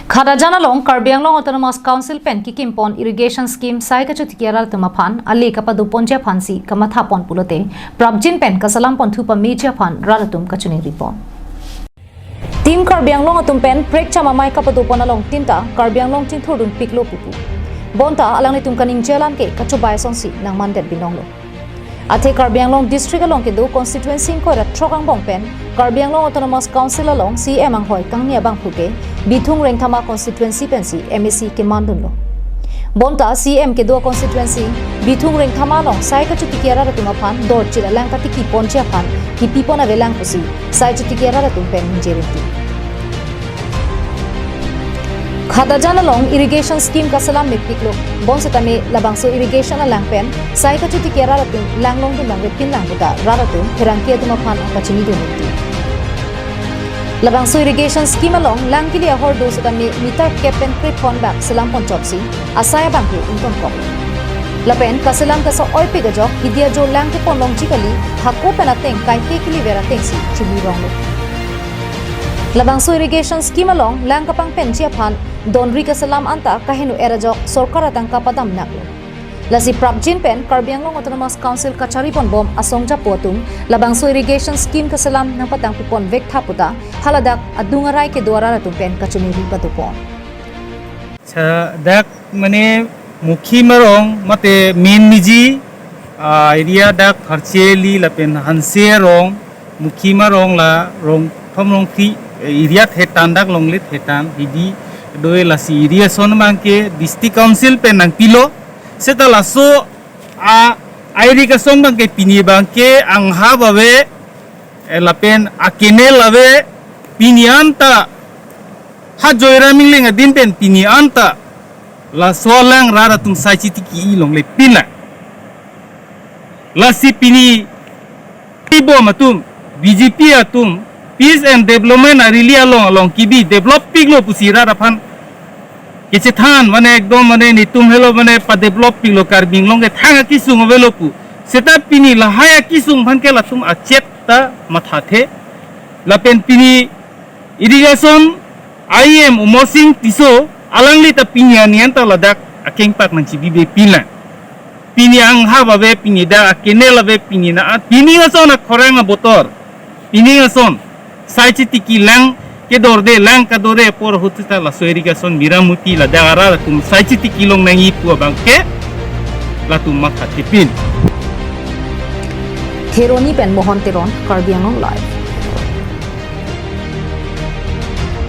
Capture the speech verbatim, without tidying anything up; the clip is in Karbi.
Khatajan along Karbi Anglong Autonomous Council pen kikim pon irrigation scheme sai kachotiki arat atum aphan ale kapado ponji aphan si kamatha pon pulote prapjin pen kasalam pon thu pameji aphan rat atum kachiningri pon. Team Karbi Anglong atum pen prekcham amei kapado pon along tinta Karbi Anglong chingthurdun piklo pupu. Bonta alanglitum kaningje alam ke kachobai asonsi nangmandet binonglo. Athe Karbi Anglong District along kedo constituency ingkoi ra throk angbong pen Karbi Anglong Autonomous Council along C M anghoi kangni abangphu ke Bithung Rengthama constituency pensi M A C kemandunlo. Bonta C M kedo constituency Bithung Rengthama along sai kachotiki arat atum aphan dorchit alang katiki ponji aphan kipi pon avelang pusi sai chotiki arat atum pen ningje rinti. Khatajan along irrigation scheme kasalam mepiklo, bonsetame labangso irrigation alang pen sai kachotiki arat atum lang longdun abang vepin lang puta rat atum pherangke atum aphan akachinidun rinti. Labangso irrigation scheme along lang kili ahordo setame meter kep pen krepon bak selam pon chotsi asai abang ke ingtonkok. Lapen kaselam kaso-oipik ajok hidi ajo lang kepon longji kali, hako pen ateng kaike kiliver atengsi chili ronglo. Labangso irrigation scheme along lang kapangpenji aphan donri kaselam anta kaheno er ajok sorkar atangka padam naklo. Lasi prapjin pen Karbi Anglong Autonomous Council kachari pon bom asong japo atum labangso irrigation scheme kaselam nangpatangpi pon vek tha puta haladak adung arai kedo arat atum pen kachiningri pado pon. Cha dak mane Mukhim arong mate main miji, ah, area dak Harcheli lapen Hanse arong, Mukhim arong la rong thom rong phli, eh, area thetan dak longle thetan hidi do-e, lasi irrigation abang ke District Council pen nangpilo. Seta laso a, a irrigation abang ke pini abang ke anghap ave, eh, lapen a canal ave, pini anta ha Joyram Engleng adin pen pini anta laso alang rat atum sai chitiki-i longle pinlang. Lasi pini ibom atum, B J P atum, peace and development a rally along along kibi develop piklo pusi rat aphan kechethan, mane ekdom mane netum helo mane pa develop piklo, Karbi Anglong ke thang akesung avelo pu. Seta pini lahai akesung aphan ke latum achet ta mathathe. Lapen pini irrigation I M Amarsing Tisso alangli ta pini arni anta ladak akengpak nangchibibe pinlang. Pini anghap ave, pini dak a canal ave, pini na, pini ason akhorang abotor, pini ason sai chitiki lang kedorde, lang kadorde apor ahut ta laso irrigation Miramuti ladak arat atum sai chitiki long nangji pu abang ke latum mathathe pin. Kheroni pen Mohon Teron, Karbi Anglong Live.